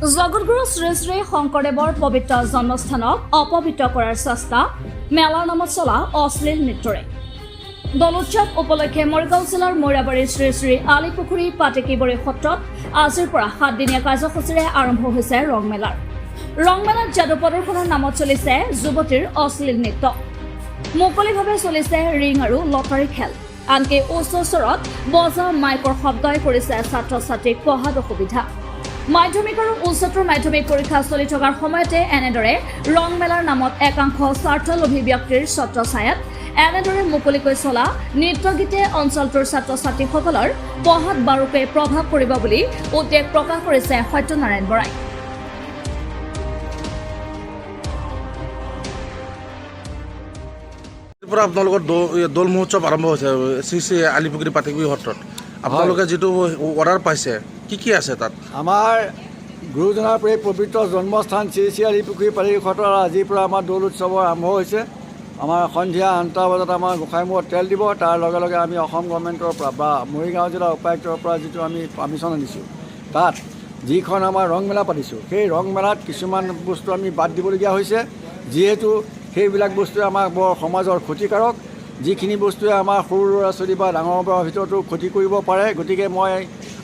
জগতগুৰু শ্ৰী শ্ৰী শংকৰদেৱৰ পবিত্ৰ জন্মস্থানক অপবিত্ৰ কৰাৰ চেষ্টা মেলাৰ নামত চলা অশ্লীল নৃত্যৰে। দৌলোৎসৱ উপলক্ষে মৰিগাঁও জিলাৰ মৈৰাবাৰীৰ শ্ৰী শ্ৰী আলিপুখুৰী পাতেকীবৰী সত্ৰত আজিৰ পৰা 7 দিনীয়া কাৰ্যসূচীৰে আৰম্ভ হৈছে ৰংমেলাৰ। ৰংমেলাত যাদু প্ৰদৰ্শনৰ নামত চলিছে যুৱতীৰ অশ্লীল নৃত্য। মুকলিভাৱে চলিছে ৰিং আৰু লটাৰী খেল। আনকি উচ্চ স্বৰত বজা মাইকৰ শব্দই কৰিছে ছাত্ৰ ছাত্ৰীক পঢ়াত অসুবিধা। মাধ্যমিক আৰু উচ্চতৰ মাধ্যমিক পৰীক্ষা চলি থকাৰ সময়তে এনেদৰে ৰংমেলাৰ নামত একাংশ স্বাৰ্থলোভী ব্যক্তিৰ ছত্ৰছায়াত এনেদৰে মুকলিকৈ চলা নৃত্য গীতে অঞ্চলটোৰ ছাত্ৰ ছাত্ৰীসকলৰ পঢ়াত বাৰুকৈ প্ৰভাৱ পৰিব বুলি উদ্বেগ প্ৰকাশ কৰিছে সত্যনাৰায়ণ বৰাই। পৰা আপোনালোকৰ দৌল মহোৎসৱ আৰম্ভ হৈছে শ্ৰী শ্ৰী আলিপুখুৰী পাতেকী সত্ৰত। আপোনালোকে যিটো অৰ্ডাৰ পাইছে, কি কি আছে তাত? আমাৰ গুৰুজনাৰ এই পবিত্ৰ জন্মস্থান শ্ৰী শ্ৰী আলিপুখুৰী পাতেকী সত্ৰৰ আজিৰ পৰা আমাৰ দৌল উৎসৱৰ আৰম্ভ হৈছে। আমাৰ সন্ধিয়া 8টা বজাত আমাৰ গোঁসাই মূৰত তেল দিব। তাৰ লগে লগে আমি অসম গভৰ্ণমেণ্টৰ পৰা বা মৰিগাঁও জিলাৰ উপায়ুক্তৰ পৰা যিটো আমি পাৰ্মিশ্যন আনিছোঁ, তাত যিখন আমাৰ ৰংমেলা পাতিছোঁ, সেই ৰংমেলাত কিছুমান বস্তু আমি বাদ দিবলগীয়া হৈছে, যিহেতু সেইবিলাক বস্তুৱে আমাক বৰ সমাজৰ ক্ষতিকাৰক, যিখিনি বস্তুৱে আমাৰ সৰু ল'ৰা ছোৱালী বা ডাঙৰৰ ভিতৰতো ক্ষতি কৰিব পাৰে। গতিকে মই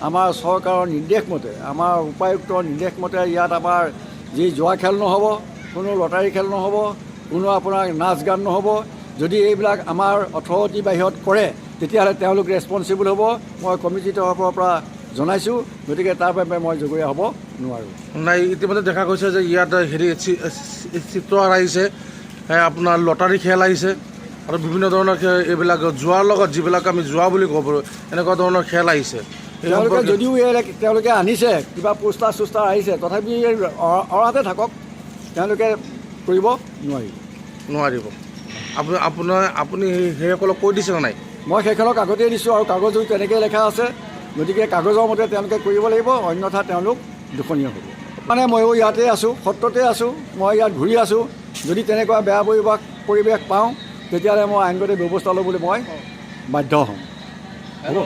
আমাৰ চৰকাৰৰ নিৰ্দেশ মতে, আমাৰ উপায়ুক্তৰ নিৰ্দেশ মতে ইয়াত আমাৰ যি জুৱা খেল নহ'ব, কোনো লটাৰী খেল নহ'ব, কোনো আপোনাৰ নাচ গান নহ'ব। যদি এইবিলাক আমাৰ অথৰিটি বাহিৰত কৰে, তেতিয়াহ'লে তেওঁলোক ৰেচপনচিবল হ'ব। মই কমিটিৰ তৰফৰ পৰা জনাইছোঁ। গতিকে তাৰ বাবে মই জগৰীয়া হ'ব নোৱাৰোঁ। নাই, ইতিমধ্যে দেখা গৈছে যে ইয়াত হেৰি চিত্ৰহাৰ আহিছে, আপোনাৰ লটাৰী খেল আহিছে আৰু বিভিন্ন ধৰণৰ এইবিলাক জুৱাৰ লগত, যিবিলাক আমি জুৱা বুলি ক'ব পাৰোঁ, এনেকুৱা ধৰণৰ খেল আহিছে। এই তেওঁলোকে যদিও এই তেওঁলোকে আনিছে, কিবা পোষ্টাৰ চোষ্টাৰ আহিছে, তথাপি এই অৰাতে থাকক, তেওঁলোকে কৰিব নোৱাৰিব। নোৱাৰিব। আপুনি সেইসকলক কৈ দিছে নে নাই? মই সেইখনক আগতেই দিছোঁ আৰু কাগজো তেনেকৈয়ে লেখা আছে। গতিকে কাগজৰ মতে তেওঁলোকে কৰিব লাগিব, অন্যথা তেওঁলোক দোষণীয় হ'ব। মানে ময়ো ইয়াতে আছোঁ, সত্ৰতে আছোঁ, মই ইয়াত ঘূৰি আছোঁ। যদি তেনেকুৱা বেয়া পৰিৱেশ পাওঁ, তেতিয়াহ'লে মই আইনগত ব্যৱস্থা ল'বলৈ মই বাধ্য হ'ম। হ'ব।